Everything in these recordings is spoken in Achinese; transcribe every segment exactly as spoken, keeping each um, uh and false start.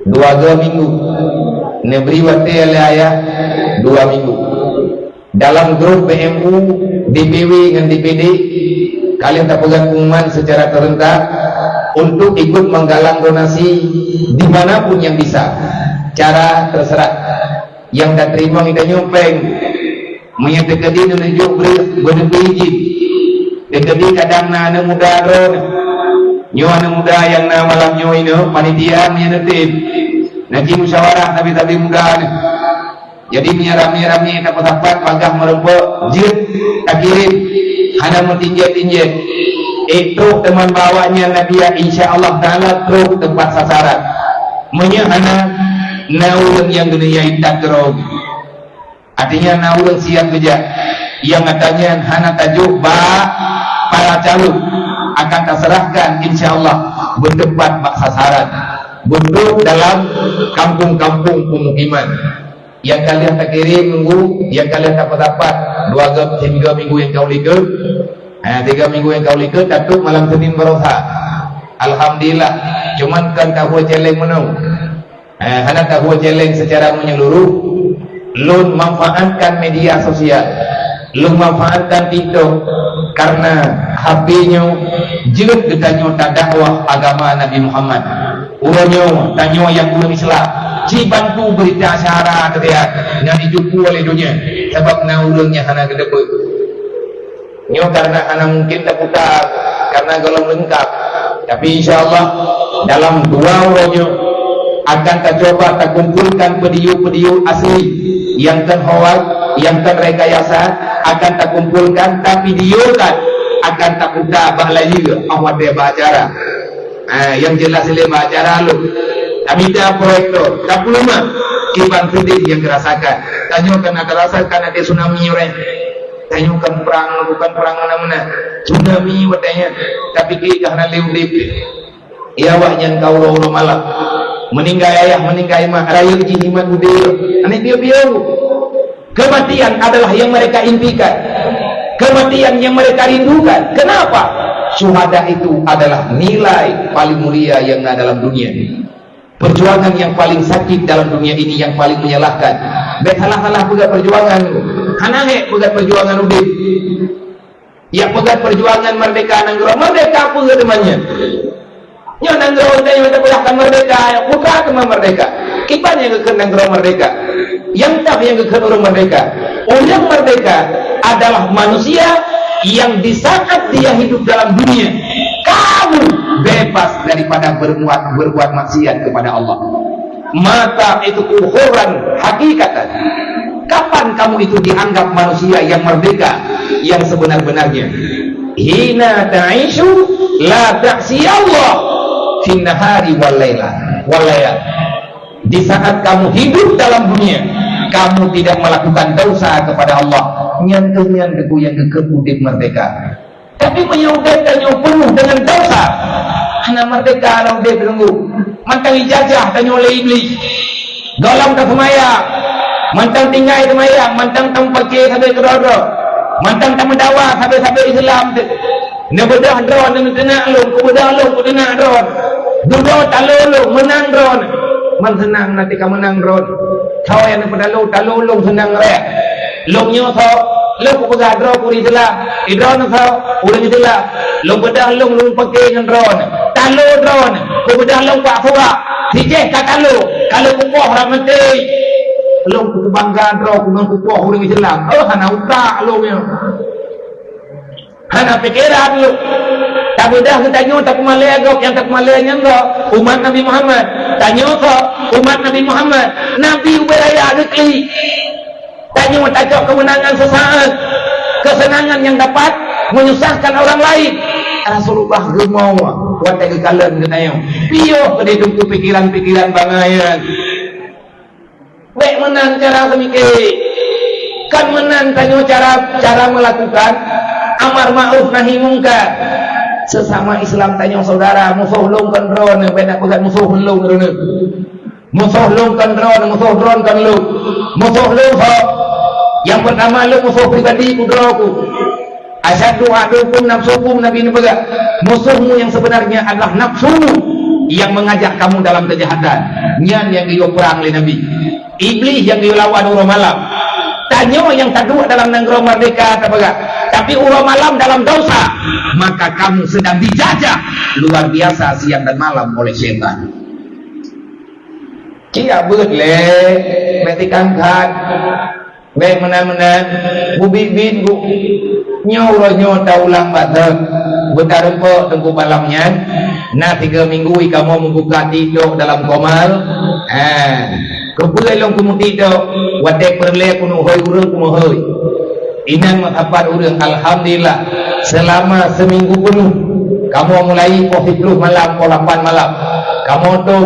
Dua go minggu. Neubri watée lé ayah dua minggu. Dalam grup B M U, D P W ngon D P D, ka lheueh tapeugah pengumuman secara serentak untuk ikut menggalang donasi di mana pun yang bisa. Cara terserah. Nyang tateurimong geutanyoe péng. Meunyoe teukeudi neuneuk jok breueh, beuneuk izin. Teukeudi kadang na aneuk muda droeneuh. Nyoe aneuk muda nyang na malam nyoe inoe, panitia meunyoe neutem. Na cit musyawarah sabe-sabe muda nyoe. Jadi, meunyoe ramé-ramé tapeusapat, bagaih meurumpok, jeuet takirém, hana meutinjek-tinjek. Ék trok teuma bak awaknyan, na biya, insya Allah Taala trok teumpat sasaran. Meunyoe hana, na ureuëng nyang geuneuk intat keudroe. Artinya, na ureuëng siap geujak. Nyang ata nyan hana tajok bak para calon, akan taseurahkan, insya Allah, beuteumpat bak sasaran, beutrok dalam kampung-kampung pemukiman. Nyang ka lheueh takirém minggu, nyang ka lheueh tapeusapat dua go, tiga minggu nyang ka u likot. Ha, tiga minggu nyang ka u likot, tatrok malam Senin baroesa. Alhamdulillah, cuman kon tahue céléng meunoe. Eh, hana tahue céléng secara menyeluruh. Lôn manfaatkan media sosial. Lôn manfaatkan TikTok karena H P nyoe jeuet geutanyoe tadakwah agama Nabi Muhammad. Uroe nyoe tanyoe nyang ureuëng Islam jibantu beurita syara teubiet nyang jijumpu lé donya, sabab na ureuëng nyang hana geuteupeue. Nyoe karena hana mungkin taputa, karena gohlom leungkap. Tapi insya Allah dalam dua uroe nyoe akan tacoba takumpulkan video-video asli nyang kon hoax, nyang kon rekayasa, akan takumpulkan, tavideokan, akan taputa bak layeue, óh watée bak acara. Ah, nyang jeulaih lé bak acara lôn. Tamita proyektor, tapeuleumah, kiban seudeh nyang geurasakan. Tanyoe kana tarasakan ada tsunami uroe. Tanyoe kon prang, bukan prang meunan-meunan. Tsunami watée nyan, tapi keu hana lé udeb. Ya, awaknyan ka uroe-uroe malam. Meuninggai ayah, meuninggai mak, rayeuk jih iman udeb. Aneuk piôh-piôh. Kematian adalah yang mereka impikan. Kematian yang mereka rindukan. Kenapa? Syuhada itu adalah nilai paling mulia yang ada dalam dunia. Perjuangan yang paling sakit dalam dunia ini, yang paling menyalahkan. Bék salah-salah peugah perjuangan. Hana hék peugah perjuangan udeb. Ya, peugah perjuangan merdeka nanggroe. Merdeka peue teuma nyan? Nyoe nanggroe teuh nyang teupeugah ka merdeka, buka teuma merdeka. Kiban nyang geukheun nanggroe merdeka? Nyang toh nyang geukheun ureuëng merdeka? Ureuëng merdeka adalah manusia yang di saat dia hidup dalam dunia, kamu bebas daripada berbuat, berbuat maksiat kepada Allah. Mata itu ukuran hakikatan. Kapan kamu itu dianggap manusia yang merdeka, yang sebenar-benarnya? Hina ta'isyu la ta'siyallah fin nahari wal laila, wal layal. Di saat kamu hidup dalam dunia, kamu tidak melakukan dosa kepada Allah. Nyan keuh nyan teungku nyang geukheun udeb merdeka. Tapi meunyoe udeb tanyoe peunuh deungon dosa, hana merdeka lam udeb teungku. Mantong ijajah tanyoe lé Iblih. Gohlom taseumayang, mantong tinggai seumayang, mantong tameupake sabe keudroe-droe, mantong tameudawa sabe-sabe Islam teuh. Neubeudoh droeneuh neuteunak lôn, kubeudoh lôn kuteunak droeneuh. Dudoe talo lôn meunang droeneuh. Man seunang na teuka meunang droeneuh. Soe nyang neupeutalo, talo lôn seunang raya. Lôn nyoe soe, lôn kupeugah droe ureuëng Islam. Droeneuh soe, ureuëng Islam. Lôn beudoh lôn, lôn pake ngon droeneuh. Talo droeneuh, kubeudoh lôn bak subak. Sijeh ka talo, ka lôn kupoh rot maté. Lôn kubangga droe ku ngon kupoh ureuëng Islam. Oh, hana utak lôn nyoe. Hana pikeran lôn. Tabeudoh geutanyoe tapeumalée gob, nyang tapeumalée nyan gob umat Nabi Muhammad. Tanyoe kok umat Nabi Muhammad. Nabi ubé raya geuklik. Tanyoe tacok keumeunangan seusaat, keuseunangan nyang dapat menyusahkan orang lain. Rasulullah rumoh watée geukalon geutanyoe. Piôh keudeh teungku pikeran-pikeran bangai nyan. Bék meunan cara seumike. Kan meunan tanyoe cara, cara meulakukan amar ma'ruf nahi mungkar. Seusama Islam tanyoe saudara, musoh lôn kon droeneuh, bék na peugah musoh lôn droeneuh. Musoh lôn kon droeneuh, musoh droeneuh kon lôn. Musoh lôn soe? Nyang peurtama lôn musoh pribadi ku droe ku. Asyaddu aduwwikum nafsukum, Nabi neupeugah, musuhmu yang sebenarnya adalah nafsumu yang mengajak kamu dalam kejahatan. Nyan nyang geuyue prang lé Nabi. Iblih nyang geuyue lawan uroe malam. Tanyoe nyang taduek dalam nanggroe merdeka tapeugah, tapi uroe malam dalam dosa, maka kamu sedang dijajah luar biasa siang dan malam oleh syaitan. Cit abeuet lé, bèk tikangkat, bèk meunan-meunan, beubiet-biet bu. Nyoe uroe nyoe taulang bak thon, beutareumpok teungku malam nyan. Na tiga minggu i kamoe meubuka TikTok dalam komal. Ha, keupeue lôn keumeung TikTok, watèe peureulèe keuneuk hôi ureueng keumeung hôi. Inan meusapat ureueng, alhamdulillah, seulama seuminggu peunoh, kamoe mulai poh siploh malam, poh lapan malam, kamoe tôp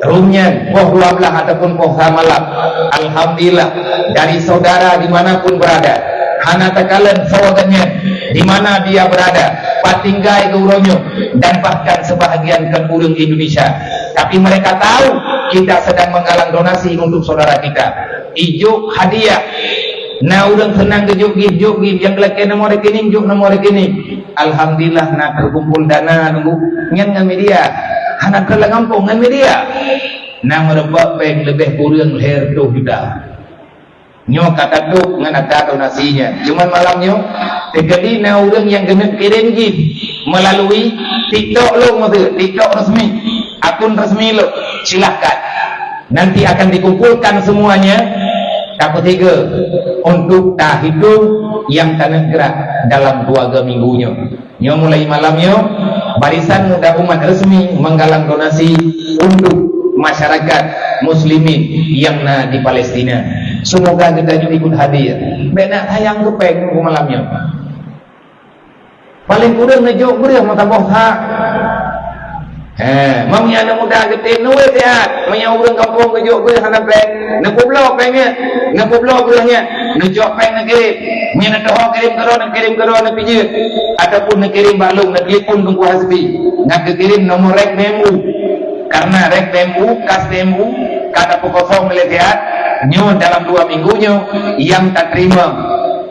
room nyan poh dua blaih ataupun poh sa malam. Alhamdulillah, dari saudara di mana pun berada, hana takalon soe geuh nyan, di mana dia berada, pat tinggai geuh uroe nyoe, dan bahkan sebahagian kon ureueng Indonesia. Tapi mereka tahu kita sedang menggalang donasi untuk saudara kita. Ijok hadiah. Na ureueng seunang geujok gift, jok gift, nyang lakèe nomor rekening, jok nomor rekening. Alhamdulillah, na teukumpul dana nunggu nyan ngon media. Hana keu lam gampông ngon media. Na meureumpok péng leubeh kureueng lhèe reutôh juta. Nyoe ka tatôb ngon ata donasi nyan. Cuman malam nyoe, teukeudi na ureueng nyang keuneuk kirém gift melalui TikTok lôn, maksud TikTok resmi, akun resmi lôn, silahkan. Nanti akan dikumpulkan semuanya, tapeusigoe untuk tahitong nyang taneuk gerak dalam dua ga minggu nyoe. Nyoe mulai malam nyoe, Barisan Muda Umat resmi menggalang donasi untuk masyarakat muslimin nyang na di Palestina. Semoga geutanyoe ikut hadir. Bèk na sayang keu péng nyoe malam nyoe. Paléng kureueng neujok breueh meusaboh sa. He, meunyoe aneuk muda geutem neuwé siat, meunyoe ureueng gampông geujok breueh hana péng, neupeubloe péng nyan, neupeubloe breueh nyan, neucok péng neukirém. Meunyoe neuteuho kirém keudroe, neukirém keudroe neupijeut, ataupun neukirém bak lôn, neutelepon Teungku Hasbi, na geukirém nomor rek B M U. Karena rek B M U, kas B M U ka tapeukosong lé siat, nyoe dalam dua minggu nyoe nyang tateurimong.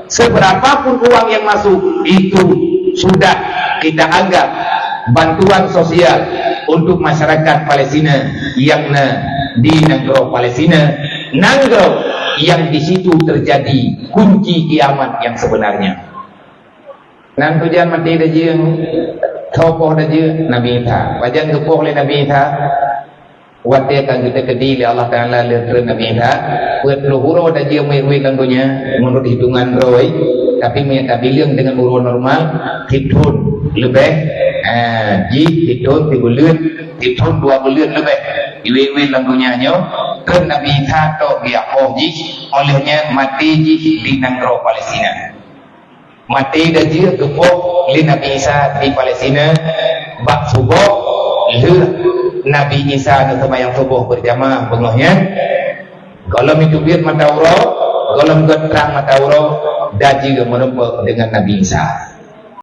Seberapapun uang yang masuk, itu sudah kita anggap bantuan sosial untuk masyarakat Palestina yang na di nanggroe Palestina, nanggroe yang di situ terjadi kunci kiamat yang sebenarnya. Nan tujuan maté dajeueng, tho poh dajeueng Nabi Isa. Pajan geupoh lé Nabi Isa? Watèe ka geuteukeudi lé Allah Taala lheueh treun Nabi Isa, peuet ploh uroe dajeueng miet-miet lam donya, meunurot hitungan droe, tapi meunyoe tabileueng deungon uroe normal, sithon leubeh, eh, jih sithon sibuleuen, sithon dua buleuen leubeh, miet-miet lam donya nyoe, treun Nabi Isa tok geujak poh jih, óh lheueh nyan maté jih di nanggroe Palestina. Maté dajeueng geupoh lé Nabi Isa di Palestina bak suboh, lheueh Nabi Isa neuseumayang suboh beurjamaah beungoh nyan. Gohlom jiteubiet mata uroe, gohlom geutrang mata uroe, dajeueng meureumpok deungon Nabi Isa.